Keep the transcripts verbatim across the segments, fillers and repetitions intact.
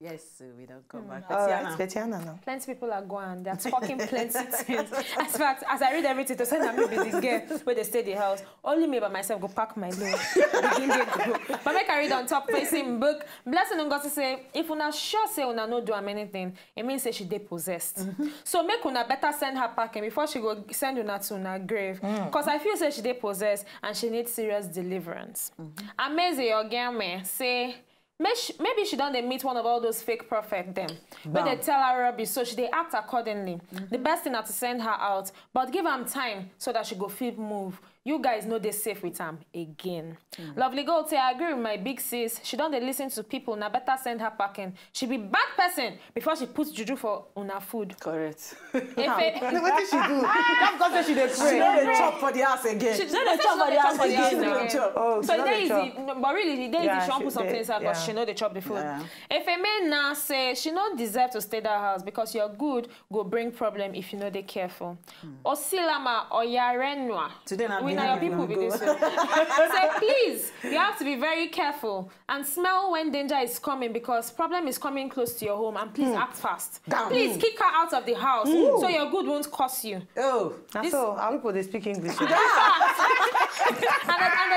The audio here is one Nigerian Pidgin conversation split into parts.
Yes, so we don't come back. All right, Petiana. Petiana now. Plenty people are going. They're talking plenty things. As fact, as I read everything, to say that maybe the girl where they stay the house. Only me by myself go pack my load. Begin dey go. But make I read on top facing book. Blessing Ngozi say, if una sure say una no do am anything, it means say she dey possessed. So make una better send her packing before she go send una to una grave. Because I feel say she dey possessed and she needs serious deliverance. Amazing, your girl me say, May sh- maybe she don dey meet one of all those fake prophet dem wey dey tell her rubbish, so she dey act accordingly. The best thing na to send her out, but give am time so that she go fit move. You guys no dey safe with am again. Lovely Gold say, I agree with my big sis. She don dey listen to people. Na better send her packing. She be bad person before she put juju for una food. Correct. Efe. Wetin she do? Just because say she dey pray. She no dey chop for the house again. She no dey chop for the house again. Oh, so she no dey chop. But really, the day she wan put something inside because she no dey chop the food. Efemena say she no deserve to stay that house because your good go bring problem if you no dey careful. Osilama Oyarenua. Today na we na your people be this way. Say please, you have to be very careful and smell when danger is coming because problem is coming close to your home and please act fast. Please kick her out of the house so your good won't curse you. Oh, na so our people dey speak English. And they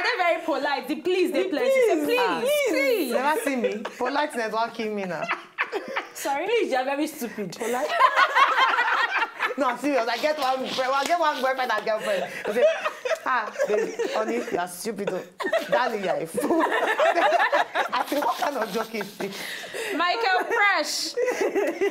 dey very polite. The please dey plenty. Say please, please. Never see me. Politeness wan kill me now. Sorry? Please, you are very stupid. Polite. No, I'm serious. I get one, I get one boyfriend and girlfriend. They say, ah, baby, honey, you are stupid. Oh. Darling, you are a fool. I say, what kind of joke is this? Michael Fresh.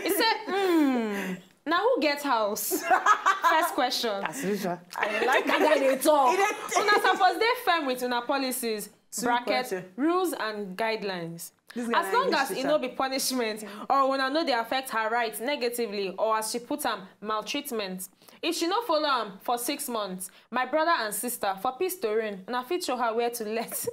He said, hmm. Now who gets house? First question. As usual. I like that guy dey talk. Una suppose dey firm with una policies, bracket, rules and guidelines. As long as e no be punishment or una no dey affect her rights negatively or, as she put am, maltreatment. If she no follow am for six months, my brother and sister, for peace to reign, una fit show her where to let. Say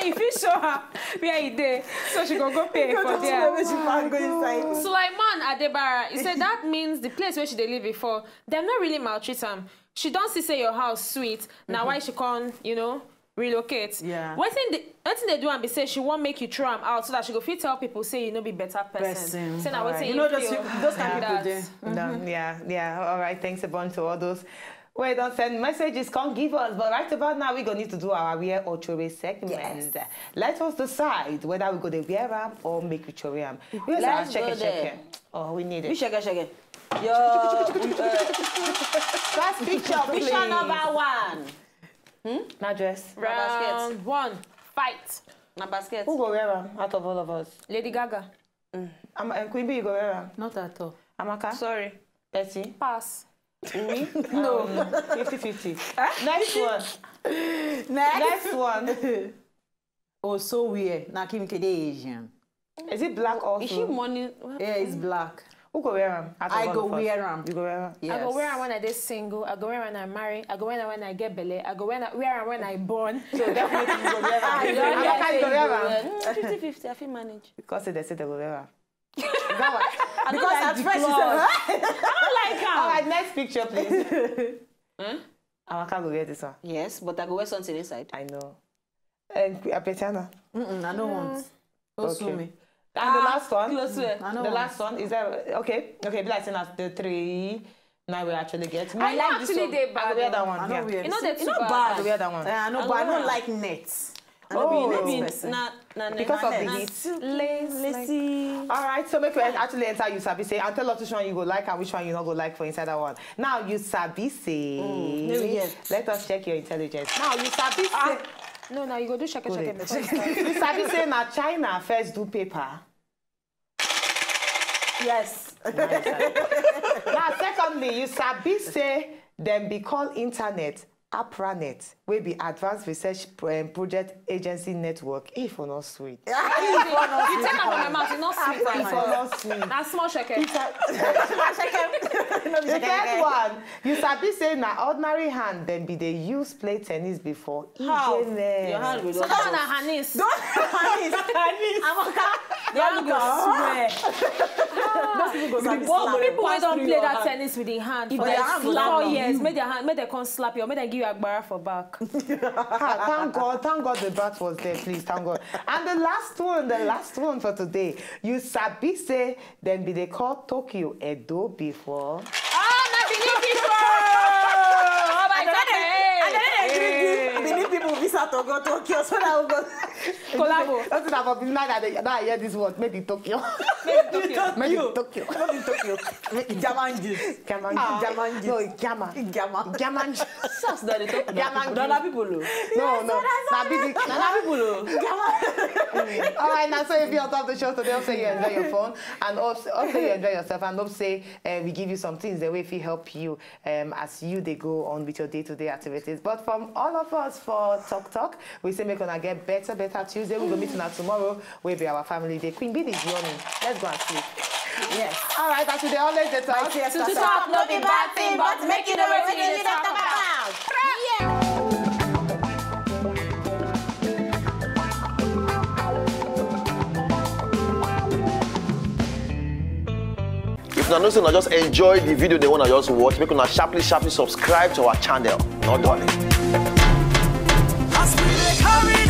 you fit show her where e dey, so she go go pay for there. Sulaiman Adebara, he said that means the place where she dey live before, dem no really maltreat am. She don see say your house sweet, na why she come, you know, relocate. Yeah. Wetin dey wetin dey do am be say she wan make you throw am out so that she go fit tell people say you no be better person. Person. Say na wetin you know those people, those kind people dey. Yeah, yeah. All right. Thanks a bunch to all those wey don send messages come give us, but right about now we go need to do our wear or throway segment. Yes. Let us decide whether we go dey wear am or make we throw am. Let's go there. Oh, we need it. Shege shege. Your uh, first picture, please. Picture number one. Hmm? Na dress. Round one. Fight. Na basket. Who go wear am out of all of us? Lady Gaga. Mm. Am, um, Queen B, you go wear am? Not at all. Amaka? Sorry. Betty? Pass. Me? No. Fifty fifty. Next one. Next. Next one. Oh, so weird. Na Kim K dey Asian. Is it black also? Is she money? Yeah, it's black. Who go wear am? I go wear am. You go wear am? Yes. I go wear am when I dey single. I go wear am when I marry. I go wear am when I get belle. I go wear am, wear am when I born. So definitely you go wear am. Amaka, you go wear am? Mm, fifty fifty, I fit manage. Because they say they go wear am. Is that why? Because at first you said, I don't like am. All right, next picture, please. Hmm? Amaka go wear this one. Yes, but I go wear something inside. I know. And Apetiana. Mm-mm, I don't want. Don't sue me. And the last one. Close way. I don't want. The last one is that okay? Okay, be like saying that's the three. Now we actually get. Me, I like this one. I go wear that one. I don't wear. You know the two bad. I go wear that one. Eh, I know, but I don't like nets. I don't be a nets person. Because of the heat. Lace, lacy. All right, so make we actually enter you sabi say and tell us which one you go like and which one you no go like for inside that one. Now you sabi say. Mm, no, yes. Let us check your intelligence. Now you sabi say. No, now you go do shake shake. You sabi say na China first do paper. Yes. Now, secondly, you sabi say dem be call internet APRANET, wey be Advanced Research Pro- um, Project Agency Network. If for not sweet. You take am from my mouth, e no sweet. If for not sweet. Na small shake. The third one, you sabi say na ordinary hand dem be dey use play tennis before. How? Your hand go. So that one na harness. Don't harness. Harness. Amaka. Your hand go swear. Those people go sabi slap. People wey don play that tennis with the hand for like four years, make their hand, make dem come slap you, or make dem give Agbara for back. Ah, thank God, thank God the bat was there, please, thank God. And the last one, the last one for today. You sabi say dem be dey call Tokyo Edo before. Oh, my Benin people! Oh, my God! I don't know. Benin people visa to go Tokyo, so that we go. Collabo. That's it about this night that they, that I hear this word, made in Tokyo. Maybe Tokyo. Made in Tokyo. No be Tokyo. German juice. German. Ah, German juice. No, German. German. German. Sauce that they talk about. German. No, na people o. No, no. Na big. Na people o. All right, now so if you're on top of the show today, hope say you enjoy your phone and hope, hope say you enjoy yourself and hope say uh, we give you some things that will help you um, as you they go on with your day-to-day activities. But from all of us for Talk Talk, we say make una get better, better Tuesday. We go meet una tomorrow. We be our family day. Queen Bee is yawning. Let's go and sleep. Yes. All right, as we dey always dey talk. Yes, To talk no be bad thing, but make you know wetin you dey talk about. If una know say una just enjoy the video, they wanna just watch, make una sharply, sharply subscribe to our channel. No darling. As we dey carry